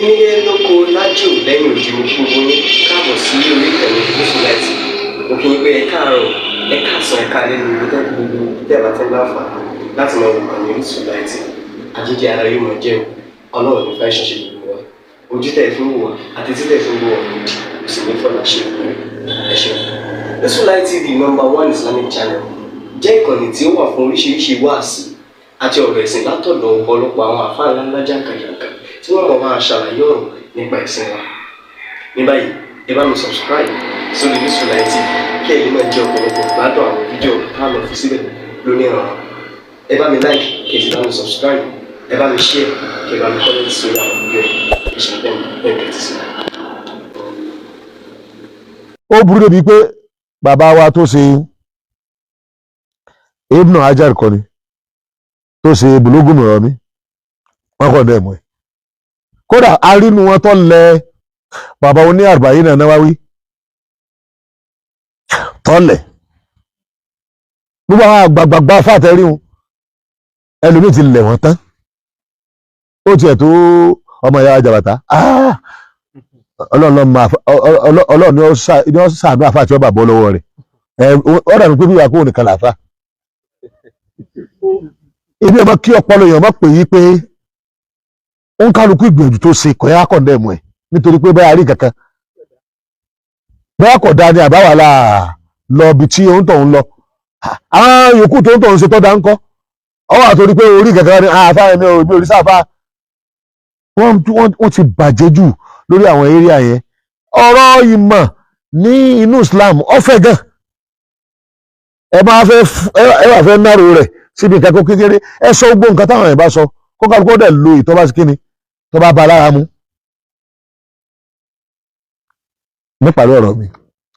Nílé lóko lájò lẹ́yìn òdì, mo kí gbogbo yín káàbọ̀ sí orí ìkànnì Gúúsù Láìtì. Mo kí yín pé ẹ káàárọ̀, ẹ káàsán, ẹ káalẹ́ ní ibi tẹ́ gbogbo tẹ́ bá tẹ́ láǹfààní láti máa wò kàn ní Orísun Láìtì. Àjíjẹ ara yóò máa jẹun. Ọlọ́run ní fẹ́ ṣẹṣẹ gbogbo wa. Ojú tẹ́ fi ń wò wá àti tí tẹ́ fi ń wò wá òdì kò sì ní fọlá ṣe ìpínlẹ̀. Ẹ ṣeun. Orísun Light TV, number one Islamic channel, jẹ́ ìkànnì tí ó wà fún oríṣiríṣi wáàsí àti ọ̀rọ̀ ẹ̀sìn látọ̀dọ̀ ọ̀pọ̀lọpọ̀ àwọn àfáà ńláńlá jàǹkàjàǹkà tí wọ́n mọ̀ máa ṣàlàyé ọ̀rọ̀ nípa ẹ̀sìn wa. Ní báyìí, ẹ bá mi subscribe sórí Orísun Light TV kí ẹ lè máa jẹ ọ̀pọ̀lọpọ̀ gbádùn àwọn fídíò tá a lọ fi síbẹ̀ lónìí ọ̀rọ̀. Ẹ bá mi like, kí ẹ sì bá mi subscribe, ẹ bá mi share, kí ẹ bá mi comment sórí àwọn fídíò yìí. Ẹ ṣe bẹ́ẹ̀ bẹ́ẹ̀ tẹ́tí sí. Ó burú débi pé bàbá wa tó ṣe Ibn Hajar kọ́ni tó ṣe Bulugul Marami, wọn kọ́ dẹ̀ mọ́ ẹ̀. Kódà arínú wọn tó lẹ bàbá oní Arba'ina Nawawi tọ́lẹ̀ gbogbo àwọn àgbàgbàgbà fàtẹ́rí wọn, ẹlòmíì ti lẹ̀ wọ́n tán. Ó tiẹ̀ tó ọmọ ìyá jàbàtà. Ọlọ́run ni ó ṣàánú àfa àti ọba bọ́ lọ́wọ́ rẹ̀. Ó dàbí pé bí wàá kó nìkan làáfà ibi ọmọ kí ọpọlọ èèyàn mọ̀ pé yí pé ó ń kálukú ìgbìyànjú tó ṣe kọ̀ yá condemn ẹ̀ nítorí pé báyà rí kankan báyà kọ̀ dá ní àbáwálà lọ ibi tí òun tó ń lọ. Àwọn yòókù tó ń tọ̀ ń ṣe tọ́ da ń kọ́ ọwọ́ àtòrí pé orí kankan ní àáfà ẹ̀mí ò bí orí sáfà. Wọ́n ti bàjẹ́ jù lórí àwọn area yẹn. Ọ̀rọ̀ ìmọ̀ ní inú Islam ó fẹ̀ gan. Ẹ máa fẹ́ ẹ wà fẹ́ náró rẹ̀ síbi nǹkan kó kékeré. Ẹ sọ gbogbo nǹkan táwọn ẹ̀ bá sọ kó kálukú dẹ̀ lo ìtọ́ bá sí kíni tó bá ba lára mu. Níparí ọ̀rọ̀ mi,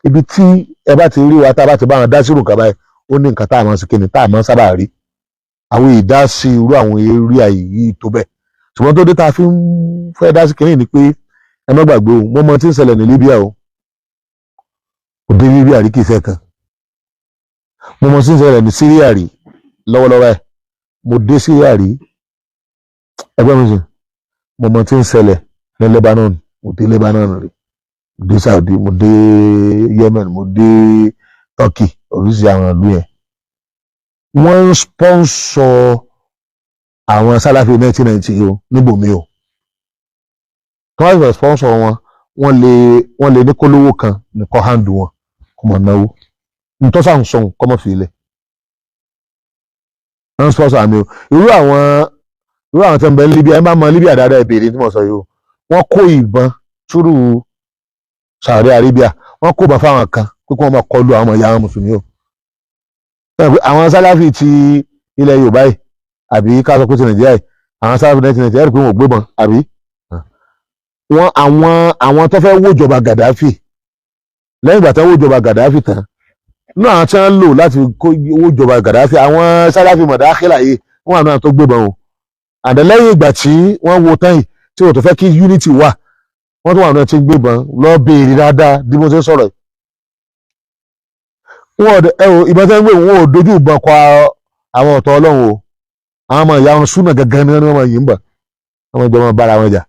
ibi tí ẹ bá ti rí wa tá a bá ti bá wọn dá sírù nǹkan báyìí, ó ní nǹkan tá a máa sí kíni tá a máa sábà rí àwọn ìdásí irú àwọn eré yìí tó bẹ́ẹ̀. Ṣùgbọ́n tó dé tá a fi ń fẹ́ dá sí kíní ni pé ẹ má gbàgbé o, mo mọ tí ń ṣẹlẹ̀ ní Libya o. Kò dé Libya rí kìí ṣe kan. Mo mọ tí ń ṣẹlẹ̀ ní Syria rí lọ́wọ́lọ́wọ́ ẹ̀. Mo dé Syria rí, ẹgbẹ́ mi sìn. Mo mọ tí ń ṣẹlẹ̀ ní Lebanon. Mo dé Lebanon rí, mo dé Saudi, mo dé Yemen, mo dé Turkey, oríṣi àwọn ìlú yẹn. Wọ́n ń sponsor àwọn Sálàfí 1990 o níbòmí o. Tí wọ́n sì sponsor wọn, wọ́n lè ní kólówó kan ní kọ́ handle wọn kó mọ̀ náwó ntọ́sà ń sọ̀hún kọ́ mọ̀ fi ilẹ̀. Wọ́n ń sponsor àmì o. Irú àwọn tó ń bẹ ní Libya, ẹ má mọ Libya dáadáa, ẹ béèrè tí mo sọ yìí o. Wọ́n kó ìbọn túrú Saudi Arabia, wọ́n kó ìbọn fáwọn kan pé kí wọ́n máa kọlu àwọn ọmọ ìyá àwọn mùsùlùmí o. Àwọn Sálàfì ti ilẹ̀ Yorùbá yìí, àbí ká sọ pé ti Nàìjíríà yìí, àwọn Sálàfì 1990, ẹ̀rì pé wọn ò gbébọn àbí wọn. Àwọn tó fẹ́ wójọba Gaddafi, lẹ́yìn ìgbà tó wójọba Gaddafi tán nínú àwọn tí wọ́n lò láti kó wójọba Gaddafi, àwọn Sálàfì mọ̀dákìlà yìí, wọ́n wà náà tó gbébọn o. Àdé lẹ́yìn ìgbà tí wọ́n wo tán yìí tí wọ́n tó fẹ́ kí unity wà, wọ́n tó wà náà tí ń gbébọn lọ. Béèrè dáadáa bí mo ṣe ń sọ̀rọ̀ yìí. Wọn ò ẹ o, ìbọn tẹ́ ń gbé, wọn ò dojú ìbọn kọ àwọn ọ̀tọ̀ Ọlọ́run o. Àwọn ọmọ ìyá wọn súnà gangan ni wọ́n máa yìí ń bà wọ́n jọ máa bára wọn jà.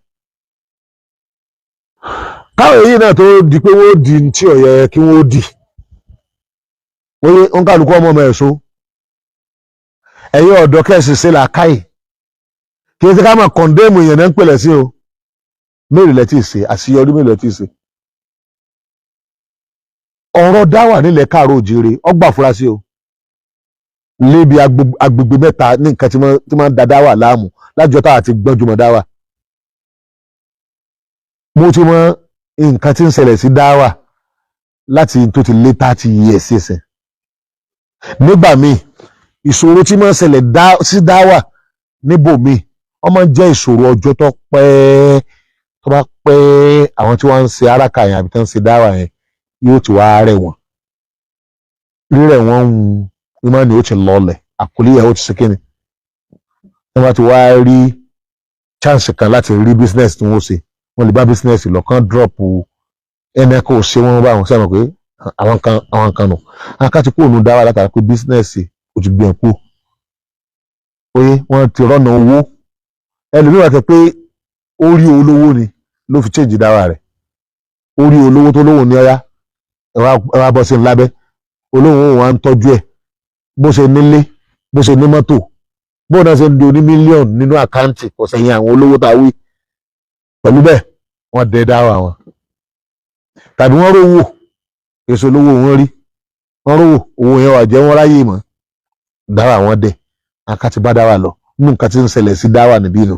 Káwọn èyí náà tó di pé wọ́n di tí ò yẹ kí wọ́n di wọ́n ń kálukú ọmọ ọmọ ẹ̀ṣọ́. Ẹ̀yin ọ̀dọ́ kẹ̀sì sí làákàyè. Kì í ṣe ká máa condemn èèyàn náà ń pèlẹ̀ sí o. Mélòó lẹ tí ì ṣe àṣeyọrí? Mélòó lẹ tí ì ṣe? Ọ̀rọ̀ dáwà nílẹ̀ káàró òjìrè ọgbà furasí o. Lébi agbègbè mẹ́ta ní nǹkan tí wọ́n ń da dáwà láàmú lájọ táwa ti gbọ́njúmọ̀ dáwà. Mo ti mọ nǹkan tí ń ṣẹlẹ̀ sí dáwà láti tó ti lé 30 years sísìn. Nígbà míì, ìṣòro tí máa ń ṣẹlẹ̀ sí dáwà níbòmíì, wọ́n máa ń jẹ́ ìṣòro ọjọ́ tó pẹ́. Tó bá pẹ́, àwọn tí wọ́n ń ṣe áràkà yẹn àbí tí wọ́n ń ṣe dáwà yẹn yóò ti wá rẹ̀ wọ́n. Rírẹ̀ wọ́n ń ìmọ̀ ni ó ti lọlẹ̀, àkọlé yẹn ó ti ṣe kíni. Wọ́n bá ti wá rí chance kan láti rí business tí wọ́n ṣe, wọ́n lè bá business lọ kán drop ẹnì kò ṣe wọ́n bá wọn sẹ́wọ̀n pé àwọn kan nù. Àwọn kan ti kúrò nù dáwà látara pé business ò ti gbìyànjú kú oye, wọ́n ti rọ́nà owó. Ẹlòmíràn tẹ pé ó rí olówó ni. ló fi change dáwà rẹ̀. Ó rí olówó tó lóhùn ní ọyá, ẹ wá bọ́ sí i lábẹ́. Olóhùn òun wá ń tọ́jú ẹ̀, bó ṣe nílé, bó ṣe ní mọ́tò, bó náà ṣe ń di oní mílíọ̀nù nínú account, kò sẹ́yìn àwọn olówó tá a wí. Pẹ̀lú bẹ́ẹ̀, wọ́n dẹ dáwà wọn, tàbí wọ́n rówó èso olówó wọn rí, wọ́n rówó owó yẹn wà jẹ́ wọ́n ráyè mọ́ dáwà wọn dẹ. Àká ti bá dáwà lọ nínú nǹkan tí ń ṣẹlẹ̀ sí dáwà níbí nù.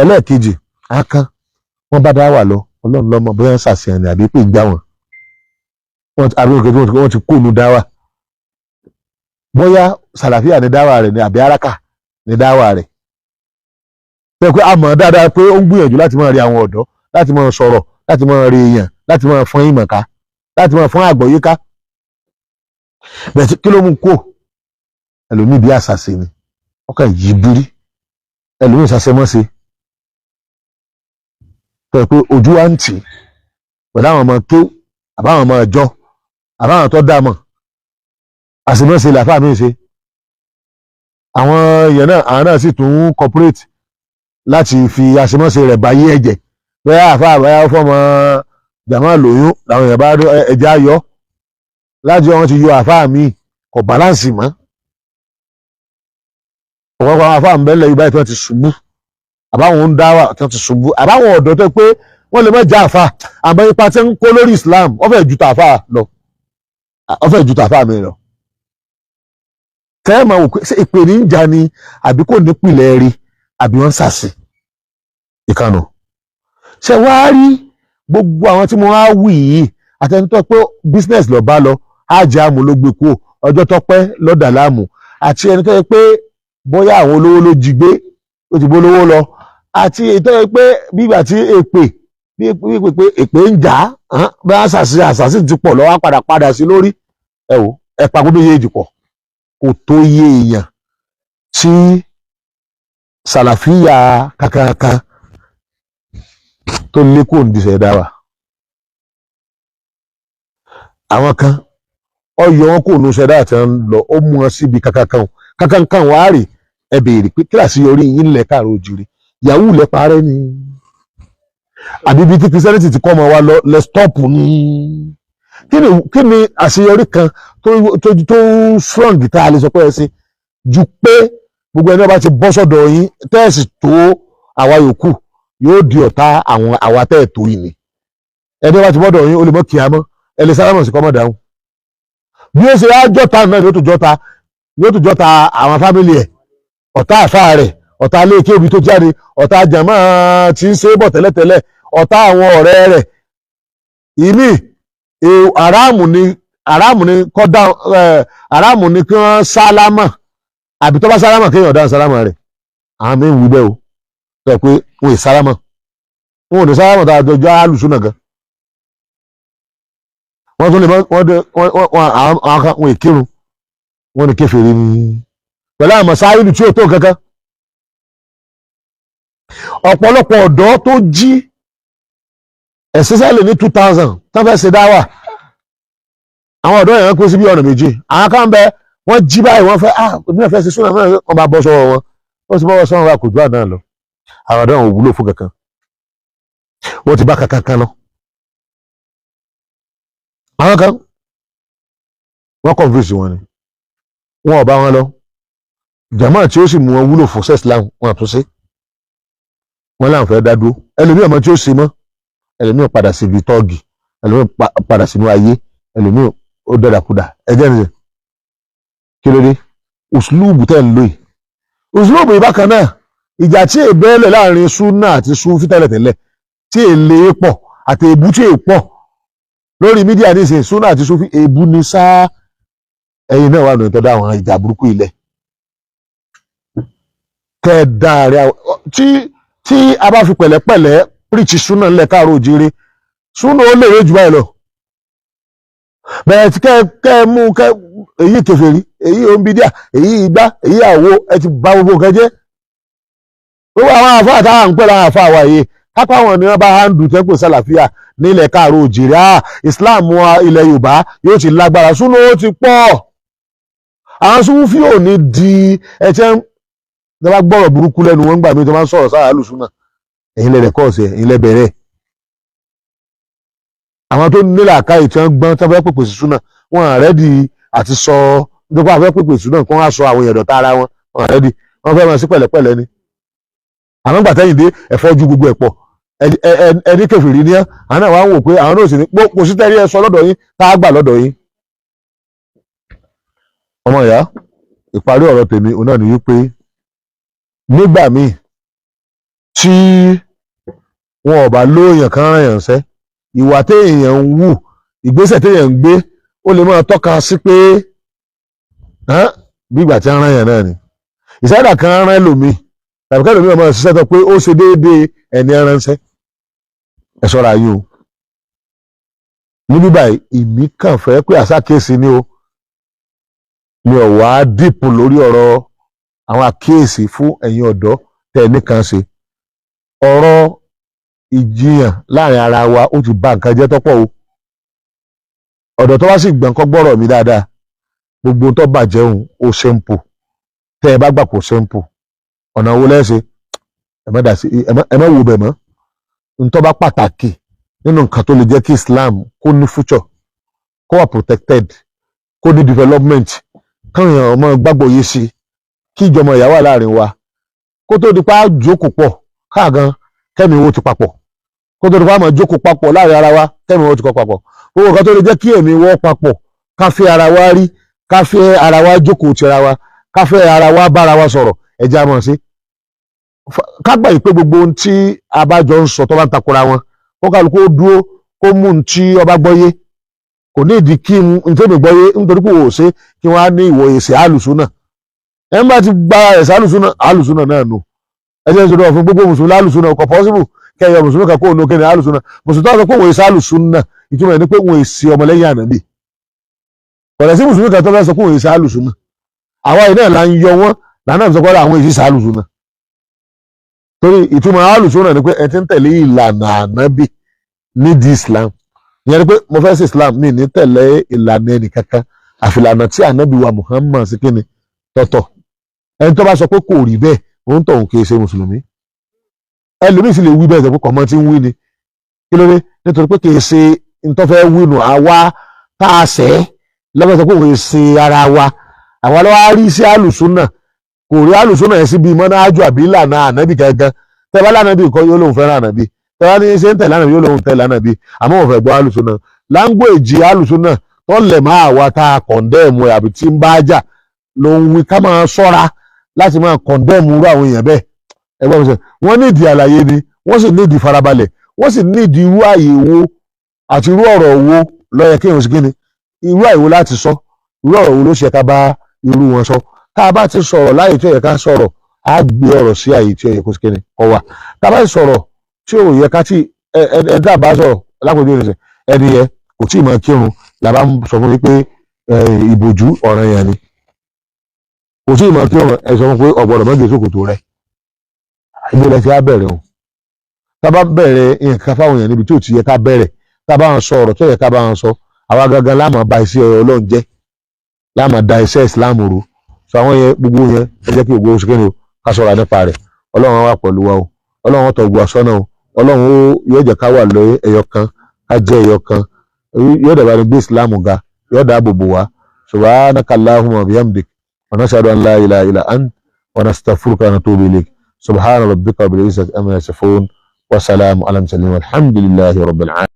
Ẹlẹ́ẹ̀kejì, àkàn wọ́n bá dáwà lọ, Ọlọ́run lọ́mọ bóyá ń ṣàṣeyàn ní àbí pé ń já wọn, àbí wọ́n ti kó nu dáwà, bóyá sàlàfíà ní dáwà rẹ̀ ní àbí araka ní dáwà rẹ̀. Pé pé a mọ̀ dáadáa pé ó ń gbìyànjú láti máa rí àwọn ọ̀dọ́, láti máa sọ̀rọ̀, láti máa rí èèyàn, láti máa fọ́n ìmọ̀ ká, láti máa fọ́n àgbọ́yé ká. Bẹ́ẹ̀, kí ló mú kó ẹlòmíì bí àṣàṣe ni ọkàn yìí bírí, ẹlòmíì ṣàṣemọ́ṣe pé pé ojú wa ń tì pẹ̀lú àwọn ọmọ tó àbáwọn ọmọ ìjọ àbáwọn tó dá mọ̀, àṣemọ́ṣe làfáà mi ṣe. Àwọn èèyàn náà, àwọn náà sì tún cooperate láti fi àṣemọ́ṣe rẹ̀ báyé ẹ̀jẹ̀. Bẹ́ẹ̀ àfáà báyà fọmọ jàmá lóyún, làwọn èèyàn bá ẹ̀jẹ̀ ayọ̀ láti wọn ti yọ àfáà mi, kò balance mọ́. Ọ̀pọ̀lọpọ̀ àwọn àfáà ń bẹ́lẹ̀ yorùbá tí wọ́n ti ṣubú, àbáwọn ń dá wà tí wọ́n ti ṣubú, àbáwọn ọ̀dọ́ tó pé wọ́n lè má já àfáà, àmọ́ ipa tí ń kó lórí Islam, wọ́n fẹ́ ju tàfáà lọ, wọ́n fẹ́ ju tàfáà mi lọ. Tẹ́ ẹ máa wò pé ṣé ìpè ní ń jà ni àbí kò nípìnlẹ̀ rí, àbí wọ́n ń sàṣì ìkànnà. Ṣé wàá rí gbogbo àwọn tí mo wá wì yìí, àtẹnutọ́ pé business lọ bá lọ, ájá àmú ló gbé kú, ọjọ́ tọ́pẹ́ lọ́dà láàmú, àti ẹni tó yẹ pé bóyá àwọn olówó ló jí gbé, ó ti bólówó lọ, àti èyí tó yẹ pé bígbà tí èpè bí pé èpè ń jà á, bí àṣàṣì àṣàṣì ti pọ̀ lọ́wọ́ padà padà sí lórí. Ẹ wò, ẹ pa gbogbo méjèèjì pọ̀, kò tó yé èèyàn tí sàlàfíà kankankan tó lékò ń diṣẹ́ dá wa. Àwọn kan ọyọ wọn kò nu ṣẹdá àti ń lọ, ó mú wọn síbi kankankan kankankan. Wàá rè, ẹ béèrè pé kíláàsì orí yín lẹ káàró òjìrì, yahoo lẹ parẹ́ ni, àbí ibi tí Christianity ti kọ́ ọmọ wa lọ lẹ stop ni? Kí ni àṣeyọrí kan tó strong tá a lè sọ pé ẹ ṣe ju pé gbogbo ẹni bá ti bọ́ sọ́dọ̀ yín tẹ́ẹ̀sì tó àwa yòókù yóò di ọ̀tá àwọn àwa tẹ́ẹ̀ tó yìí ni? Ẹni bá ti bọ́dọ̀ yín, ó lè mọ́ kíá mọ́, ẹ lè sálámọ̀ sí kọ́mọ̀ dáhùn. Bí ó ṣe á jọ́ta náà yóò tún jọ́ta àwọn family ẹ̀, ọ̀tá àfáà rẹ̀, ọ̀tá ilé kébi tó jáde, ọ̀tá jàmá tí ń ṣe é bọ̀ tẹ́lẹ̀tẹ́lẹ̀, ọ̀tá àwọn ọ̀rẹ́ rẹ̀. Ìmí àràmù ni kọ́dá, àràmù ni kí wọ́n sálámà, àbí tó bá sálámà, kéèyàn dáhùn sálámà rẹ̀. Àwọn mí ń wí bẹ́ẹ̀ o, sọ pé wọn ì sálámà, wọn ò ní sálámà tá a jọjọ́ àlùsùnà gan. Wọ́n tún lè mọ́ wọ́n àwọn kan wọn ì kírun, wọ́n ní kèfèrí ní pẹ̀lú àwọn sáyìlù tí ó tó kankan. Ọ̀pọ̀lọpọ̀ ọ̀dọ́ tó jí, especially ní 2000 tó fẹ́ ṣe dáwà, àwọn ọ̀dọ́ yẹn kó sí bí ọ̀nà méjì. Àwọn kan bẹ, wọ́n jí báyìí, wọ́n fẹ́, ah, èmi náà fẹ́ ṣe súnà náà, wọ́n bá bọ́ sọ́wọ́ wọn, wọ́n sì bọ́ sọ́wọ́ wọn, kò ju àná lọ. Àwọn ọ̀dọ́ wọn ò wúlò fún kankan, wọ́n ti bá kankan kan lọ. Àwọn kan, wọ́n confuse wọn ni, wọn ò bá wọn lọ. Jàmáà tí ó sì mú wọn wúlò fún sẹ́sìlám, wọn àtúnṣe wọn láwọn fẹ́ dá dúró. Ẹlòmíì ọmọ tí ó ṣe mọ́, ẹlòmíì padà síbi tọ́ọ̀gì, ẹlòmíì padà sínú ayé, ẹlòmíì ó dàdàkudà. Ẹjẹ́ nìyẹn. Kí ló dé? Uslubu tẹ́ ń lò yìí, uslubu yìí bákan náà, ìjà tí èbẹ́lẹ̀ láàrin súnà àti súnfí tẹ́lẹ̀tẹ́lẹ̀ tí èlé pọ̀ àti èbú tí è pọ̀ lórí media nísìnyí, súnà àti súnfí, èbú ni sáá. Ẹ̀yin náà wà lóyún tó dá àwọn ìjà burúkú ilẹ̀ kẹ́ ẹ dá rẹ. Tí a bá fi pẹ̀lẹ́pẹ̀lẹ́ preach súnà ńlẹ̀ káàró òjìire, súnà ó lè jù báyìí lọ. Bẹ̀rẹ̀ tí kẹ́ ẹ mú kẹ́ èyí kèfèrí, èyí òǹbídíà, èyí igbá, èyí àwo, ẹ ti bà gbogbo nǹkan jẹ́. Gbogbo àwọn àfáà táwọn ń pè láwọn àfáà wa yìí, kápá wọn ni wọ́n bá handle tẹ́pẹ̀ sálàfíà nílẹ̀ káàró òjìrì, Islam ilẹ̀ Yorùbá yóò ti lágbára, súnà ó ti pọ̀, àwọn Súfì ò ní di ẹ̀jẹ̀ ń bá gbọ́rọ̀ burúkú lẹ́nu wọn gbà mí tó máa ń sọ̀rọ̀ sára lùsùnà. Ẹ̀yin lẹ rẹ̀kọ́ọ̀sì ẹ̀, ẹ̀yin lẹ bẹ̀rẹ̀. Àwọn tó ní làákàyè tí wọ́n gbọ́n, tí wọ́n fẹ́ pèpè sí súnà, wọn ready àti sọ nípa àwọn fẹ́ pèpè súnà kó wọ́n á sọ àwọn èèyàn dọ̀tá ara wọn. Wọn ready, wọ́n fẹ́ máa sí pẹ̀lẹ́pẹ̀lẹ́ ni. Àmọ́ gbà tẹ́yìn dé, ẹ̀fọ́ ju gbogbo ẹ̀ pọ̀, ẹni kẹfìrí ní ẹ́. Àwọn náà wá ń wò pé àwọn náà sì ní kò sí tẹ́rí ẹ sọ lọ́dọ̀ yín tá a gbà lọ́dọ̀ yín. Ọmọ ìyá, ìparí ọ̀rọ̀ tèmi òun náà ni wípé nígbà míì tí wọn ò bá lóòyàn kan ràn yàn sẹ́, ìwà téèyàn ń wù, ìgbésẹ̀ téèyàn ń gbé, ó lè máa tọ́ka sí pé bí ìgbà tí ń ràn yàn náà ni. Ìsáyàdà kan rán ẹlòmíì tàbí kẹlòmíì ọmọ ṣiṣẹ́ tó pé ó ṣe déédéé ẹni ránṣẹ́. Ẹ ṣọ́ra yín o. Níbí báyìí, ìmí kàn fẹ́ pé àṣàkíyèsí ni o. Mi ò wá dìpò lórí ọ̀rọ̀ àwọn àkíyèsí fún ẹ̀yin ọ̀dọ́ tẹ́ ẹ nìkan ṣe. Ọ̀rọ̀ ìjiyàn láàrin ara wa, ó ti bà nǹkan jẹ́ tọ́pọ̀ o. Ọ̀dọ̀ tó bá sì gbọ̀n kọ́ gbọ́rọ̀ mi dáadáa, gbogbo tó bàjẹ́ òun ó simple. Tẹ́ ẹ bá gbà kó simple, ọ̀nà wo lẹ́sẹ̀? Ẹ má dà sí, ẹ má wo bẹ̀ mọ́. Ntọ́ bá pàtàkì nínú nǹkan tó lè jẹ́ kí Islam kó ní future, kó wà protected, kó ní development, káwọn èèyàn ọmọ gbàgbọ́ yé sí, kí ìjọmọ ìyá wà láàrin wa, kó tó di pa jókòó pọ̀ káàgan kẹ́mi wo ti papọ̀, kó tó di pa máa jókòó papọ̀ láàrin ara wa, kẹ́mi wo ti kọ́ papọ̀, gbogbo nǹkan tó lè jẹ́ kí ẹ̀mí wọ́ papọ̀, ká fẹ́ ara wa rí, ká fẹ́ ara wa jókòó tira wa, ká fẹ́ ara wa bára wa sọ̀rọ̀, ẹ̀jẹ̀ á mọ̀ sí ká gbà yìí pé gbogbo ohun tí a bá jọ ń sọ tó bá ń takora wọn, kó kálukú ó dúró, kó mú un tí ọba gbọ́yé. Kò ní ìdí kí n tẹ́mi gbọ́yé nítorí pé òwò ṣe kí wọ́n á ní ìwòye ẹ̀sẹ̀ àlùsùnà. Ẹ̀ ń bá ti gba ẹ̀sẹ̀ àlùsùnà, àlùsùnà náà nù. Ẹ jẹ́ sọ̀rọ̀ fún gbogbo mùsùlùmí àlùsùnà. Kò possible kẹyọ mùsùlùmí kan kó òun kéde àlùsùnà. Mùsùlùmí tó sọ pé òun èsì àlùsùnà, ìtumọ̀ ẹ̀ ní pé òun èsì ọmọlẹ́yìn ànábì. Kọ̀dẹ̀ sí mùsùlùmí kan tó fẹ́ sọ pé òun èsì àlùsùnà. Àwa yìí náà là ń yọ wọ́n lànà sọ pé àwọn èsì àlùsùnà, torí ìtumọ̀ àlùsùnà ni pé ẹ ti ń tẹ̀lé ìlànà ànábì nídìí Islam. Ìyẹn ni pé mo fẹ́ sí Islam, mi ní tẹ̀lé ìlànà ẹnì kankan àfìlànà tí ànábì wa Muhammad sí kíni tọ̀tọ̀. Ẹni tó bá sọ pé kò rí bẹ́ẹ̀, òun tọ̀hún kì í ṣe mùsùlùmí. Ẹlòmíì sì lè wí bẹ́ẹ̀, sọ pé kọ̀mọ́ tí ń wí ni. Kí ló dé? Nítorí pé kì í ṣe ntọ́fẹ́ wí nù. Àwa tá a sẹ́ lọ́fẹ́ sọ pé òun ṣe ara wa, àwa lọ́wọ́ á rí sí àlùsùnà, kò rí àlùsùnà yẹn síbi mọ́nájú àbí ìlànà ànábì gangan. Tẹ́ bá lánàbì kọ́, yóò lóun fẹ́ràn ànábì. Tẹ́ bá ní ṣe ń tẹ̀lé ànábì, yóò lóun tẹ̀lé ànábì, àmọ́ òun fẹ́ gbọ́ àlùsùnà. Language àlùsùnà tó lẹ̀ máa wá tá a condemn ẹ̀ àbí tí ń bá jà ló ń wí. Ká máa ṣọ́ra láti máa condemn irú àwọn èèyàn bẹ́ẹ̀. Ẹ gbọ́ mi sọ, wọ́n nídìí àlàyé ni, wọ́n sì nídìí farabalẹ̀, wọ́n sì nídìí irú àyè wo àti irú ọ̀rọ̀ wo ló yẹ kéèyàn sí kíni, irú àyè wo láti sọ, irú ọ̀rọ̀ wo ló ṣe ká bá irú wọn sọ. Tá a bá ti sọ̀rọ̀ láyè tí ó yẹ ká sọ̀rọ̀, á gbé ọ̀rọ̀ sí àyè tí ó yẹ kó sí kíni kó wà. Tá a bá ti sọ̀rọ̀ tí ò yẹ ká tí ẹ ẹ ẹ tá a bá sọ̀rọ̀ lápòjú ìrìnsẹ̀, ẹni yẹ kò tí ì máa kírun, làbá ń sọ fún mi pé ìbòjú ọ̀ràn yẹn ni. Kò tí ì máa kírun, ẹ sọ fún pé ọ̀gbọ́dọ̀ mọ́gẹ̀ sókòtò rẹ̀. Ibo lẹ ti á bẹ̀rẹ̀ o? Tá a bá bẹ̀rẹ̀ nǹkan fáwọn èèyàn níbi tí ò ti yẹ ká bẹ̀rẹ̀, tá a bá wọn sọ ọ̀rọ̀ tó yẹ ká bá wọn sọ, àwa gangan la máa ba iṣẹ́ Ọlọ́run jẹ́, la máa da iṣẹ́ Islam rú. Sọ àwọn yẹn, gbogbo yẹn, ẹ jẹ́ kí gbogbo oṣù kínní o, ká ṣọ́ra nípa rẹ̀. Ọlọ́run wà pẹ̀lú wa o. Ọlọ́run tọ́ gbogbo àsọ́nà o. Ọlọ́run ó yóò jẹ́ ká wà lórí ẹyọ kan, ká jẹ́ ẹyọ kan. Yóò dẹ̀ bá ní gbé Islam ga, yóò dáàbò bò wá. Subhanaka Allahumma wa bihamdik, wa nashhadu an la ilaha illa ant, wa nastaghfiruka wa natubu ilayk. Subhana rabbika rabbil izzati amma yasifun, wa salamun ala mursalin, walhamdulillahi rabbil alamin.